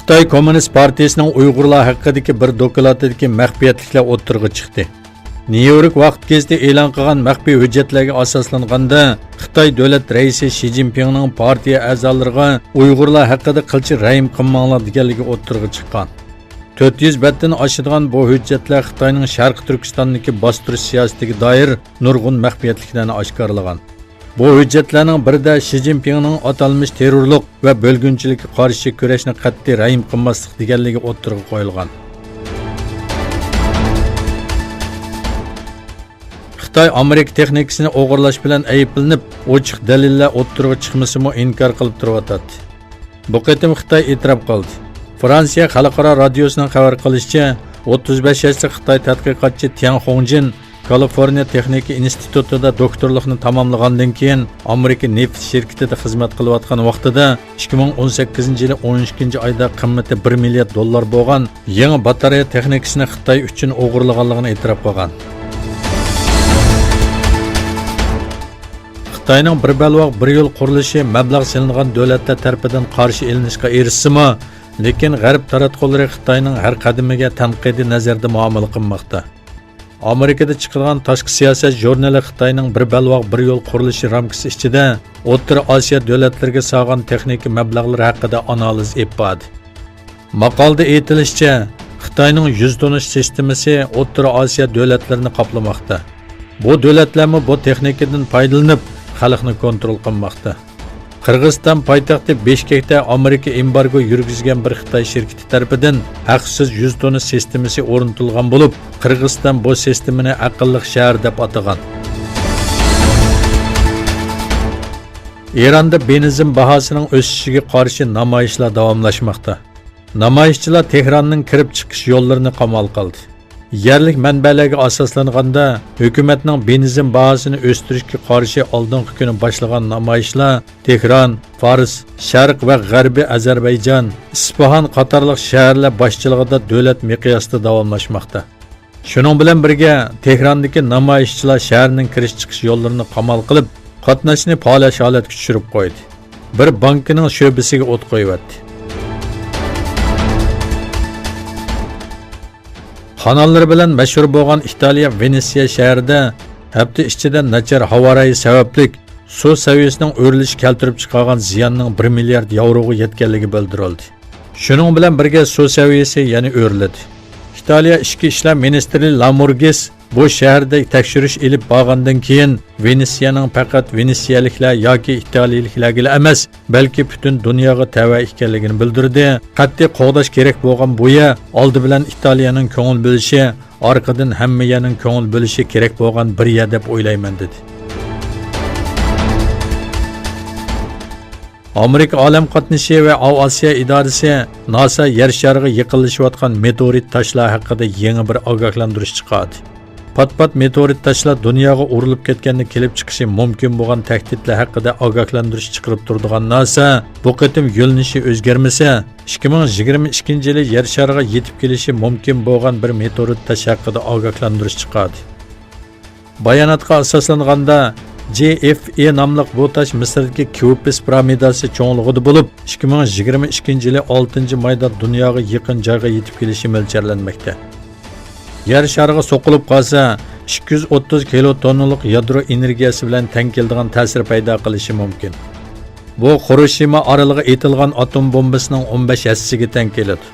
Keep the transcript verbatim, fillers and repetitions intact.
خىتاي كوممۇنىست پارتىيىسىنىڭ ئۇيغۇرلار ھەققىدىكى بىر دوكلاتىدىكى مەخپىيەتلىكلەر ئوتتۇرىغا چىقتى. نيۇ يورك ۋاقىت گېزىتى ئېلان قىلغان مەخپىي ھۆججەتلەرگە ئاساسلانغاندا، خىتاي دۆلەت رەئىسى شى جىنپىڭنىڭ پارتىيە ئەزالىرىغا ئۇيغۇرلار ھەققىدە قىلچە رەھىم قىلماڭلار دېگەنلىكى ئوتتۇرىغا چىققان. تۆت يۈز بەتتىن ئاشىدىغان بۇ ھۆججەتلەر خىتاينىڭ شەرقىي تۈركىستاندىكى باستۇرۇش سىياسىتىگە دائىر نۇرغۇن مەخپىيەتلىكلەرنى ئاشكارىلىغان. بۇ ھۆججەتلەرنىڭ بىرىدە شى جىنپىڭنىڭ ئاتالمىش تېررورلۇق ۋە بۆلگۈنچىلىككە قارشى كۈرەشنى قەتئىي رەھىم قىلماسلىق دېگەنلىكى ئوتتۇرىغا قويۇلغان. خىتاي ئامېرىكا تېخنىكىسىنى ئوغرىلاش بىلەن ئەيىبلىنىپ، ئوچۇق دەلىللەر ئوتتۇرىغا چىقمىسىمۇ، ئىنكار قىلىپ تۇرۇۋاتاتتى. بۇ قېتىم خىتاي ئېتىراپ قىلدى. فرانسىيە خەلقئارا رادىيوسىنىڭ خەۋەر قىلىشىچە، ئوتتۇز بەش ياشلىق خىتاي تەتقىقاتچى تياڭ خۇڭجىن كالىفورنىيە تېخنىكا ئىنستىتۇتىدا دوكتورلۇقنى تاماملىغاندىن كېيىن، ئامېرىكا نېفىت شىركىتىدە خىزمەت قىلىۋاتقان ۋاقتىدا، ئىككى مىڭ ئون سەككىزىنچى يىلى ئون ئىككىنچى ئايدا قىممىتى بىر مىليارد دوللار بولغان يېڭى باتارېيە تېخنىكىسىنى خىتاي ئۈچۈن ئوغرىلىغانلىقىنى ئېتىراپ قىلغان. خىتاينىڭ بىر بەلباغ، بىر يول قۇرۇلۇشى مەبلەغ سېلىنغان دۆلەتلەر تەرىپىدىن قارشى ئېلىنىشقا ئېرىشسىمۇ، لېكىن غەرب تاراتقۇلىرى خىتاينىڭ ھەر قەدىمىگە تەنقىدىي نەزەردە مۇئامىلە قىلماقتا. ئامېرىكىدا چىقىدىغان تاشقى سىياسەت ژۇرنىلى خىتاينىڭ بىر بەلباغ، بىر يول قۇرۇلۇشى رامكىسى ئىچىدە ئوتتۇرا ئاسىيا دۆلەتلىرىگە سالغان تېخنىكا مەبلەغلىرى ھەققىدە ئانالىز ئېلىپ باردى. ماقالىدە ئېيتىلىشىچە، خىتاينىڭ يۈز تونۇش سىستېمىسى ئوتتۇرا ئاسىيا دۆلەتلىرىنى قاپلىماقتا. بۇ دۆلەتلەرمۇ بۇ تېخنىكىدىن پايدىلىنىپ، خەلقنى كونترول قىلماقتا. قىرغىزىستان پايتەختى بىشكەكتە ئامېرىكا ئېمبارگو يۈرگۈزگەن بىر خىتاي شىركىتى تەرىپىدىن ھەقسىز يۈز توننا سىستېمىسى ئورنىتىلغان بولۇپ، قىرغىزىستان بۇ سىستېمىنى ئەقىللىق شەھەر دەپ ئاتىغان. ئىراندا بېنزىن باھاسىنىڭ ئۆسۈشىگە قارشى نامايىشلار داۋاملاشماقتا. نامايىشچىلار تېھراننىڭ كىرىپ چىقىش يوللىرىنى قامال قىلدى. يەرلىك مەنبەلەرگە ئاساسلانغاندا، ھۆكۈمەتنىڭ بېنزىن باھاسىنى ئۆستۈرۈشكە قارشى ئالدىنقى كۈنى باشلىغان نامايىشلار تېھران، فارس، شەرق ۋە غەربىي ئەزەربەيجان، ئىسپاھان قاتارلىق شەھەرلەر باشچىلىقىدا دۆلەت مىقياسىدا داۋاملاشماقتا. شۇنىڭ بىلەن بىرگە، تېھراندىكى نامايىشچىلار شەھەرنىڭ كىرىش-چىقىش يوللىرىنى قامال قىلىپ، قاتناشنى پالەچ ھالەتكە چۈشۈرۈپ قويدى. بىر بانكىنىڭ شۆبىسىگە ئوت قويۇۋەتتى. قاناللىرى بىلەن مەشھۇر بولغان ئىتالىيە ۋېنېتسىيە شەھىرىدە ھەپتە ئىچىدە ناچار ھاۋا رايى سەۋەبلىك سۇ سەۋىيەسىنىڭ ئۆرلىشى كەلتۈرۈپ چىقارغان زىياننىڭ بىر مىليارد ياۋروغا يەتكەنلىكى بىلدۈرۈلدى. شۇنىڭ بىلەن بىرگە سۇ سەۋىيەسى يەنە ئۆرلىدى. ئىتالىيە ئىچكى ئىشلار مىنىستىرى لامورگىس بۇ شەھەردە تەكشۈرۈش ئېلىپ بارغاندىن كېيىن، ۋېنېتسىيەنىڭ پەقەت ۋېنېتسىيەلىكلەر ياكى ئىتالىيىلىكلەرگىلا ئەمەس، بەلكى پۈتۈن دۇنياغا تەۋە ئىكەنلىكىنى بىلدۈردى. قەتئىي قوغداش كېرەك بولغان بۇ يەر ئالدى بىلەن ئىتالىيەنىڭ كۆڭۈل بۆلۈشى، ئارقىدىن ھەممە يەرنىڭ كۆڭۈل بۆلۈشى كېرەك بولغان بىر يەر دەپ ئويلايمەن، دېدى. ئامېرىكا ئالەم قاتنىشى ۋە ئاۋىئاتسىيە ئىدارىسى، ناسا، يەر شارىغا يېقىنلىشىۋاتقان مېتېئورىت تاشلار ھەققىدە يېڭى بىر ئاگاھلاندۇرۇش چىقاردى. پات-پات مېتېئورىت تاشلار دۇنياغا ئۇرۇلۇپ كەتكەندە كېلىپ چىقىشى مۇمكىن بولغان تەھدىتلەر ھەققىدە ئاگاھلاندۇرۇش چىقىرىپ تۇرىدىغان ناسا بۇ قېتىم يۆنىلىشى ئۆزگەرمىسە، ئىككى مىڭ يىگىرمە ئىككىنچى يىلى يەر شارىغا يېتىپ كېلىشى مۇمكىن بولغان بىر مېتېئورىت تاش ھەققىدە ئاگاھلاندۇرۇش چىقاردى. باياناتقا ئاساسلانغاندا، جې ئېف ئې ناملىق بۇ تاش مىسىردىكى كيۇپىس پىرامىداسى چوڭلۇقىدا بولۇپ، ئىككى مىڭ يىگىرمە ئىككىنچى يىلى ئالتىنچى مايدا دۇنياغا يېقىن جايغا يېتىپ كېلىشى مۆلچەرلەنمەكتە. يەر شارىغا سوقۇلۇپ قالسا، ئىككى يۈز ئوتتۇز كىلو توننىلىق يادرو ئېنېرگىيەسى بىلەن تەڭ كېلىدىغان تەسىر پەيدا قىلىشى مۇمكىن. بۇ خىروشىما ئارىلىغا ئېتىلغان ئاتوم بومبىسىنىڭ ئون بەش ھەسسىسىگە تەڭ كېلىدۇ.